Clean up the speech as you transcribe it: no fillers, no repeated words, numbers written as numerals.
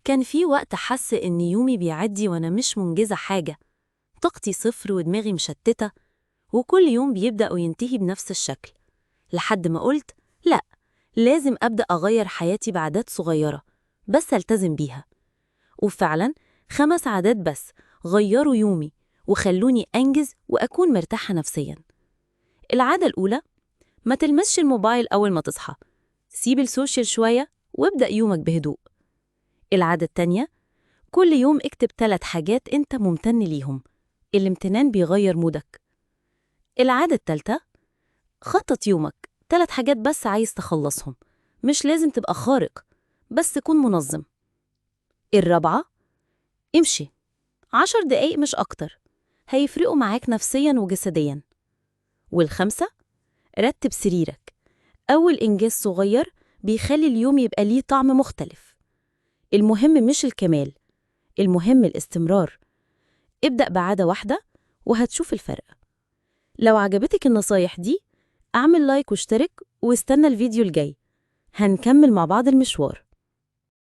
كان في وقت حاسة إن يومي بيعدي وأنا مش منجزة حاجة، طاقتي صفر ودماغي مشتتة، وكل يوم بيبدأ وينتهي بنفس الشكل، لحد ما قلت لأ، لازم أبدأ أغير حياتي بعادات صغيرة بس ألتزم بيها. وفعلاً 5 عادات بس غيروا يومي وخلوني أنجز وأكون مرتاحة نفسياً. العادة الأولى، ما تلمسش الموبايل أول ما تصحى، سيب ال social شوية وابدأ يومك بهدوء. العادة التانية، كل يوم اكتب 3 حاجات أنت ممتن ليهم، الامتنان بيغير مودك. العادة التالتة، خطط يومك، 3 حاجات بس عايز تخلصهم، مش لازم تبقى خارق، بس كون منظم. الرابعة، امشي 10 دقايق مش أكتر، هيفرقوا معاك نفسياً وجسدياً. والخامسة، رتب سريرك، أول إنجاز صغير بيخلي اليوم يبقى ليه طعم مختلف. المهم مش الكمال، المهم الاستمرار. ابدأ بعادة واحدة وهتشوف الفرق. لو عجبتك النصايح دي اعمل like واشترك واستنى الفيديو الجاي، هنكمل مع بعض المشوار.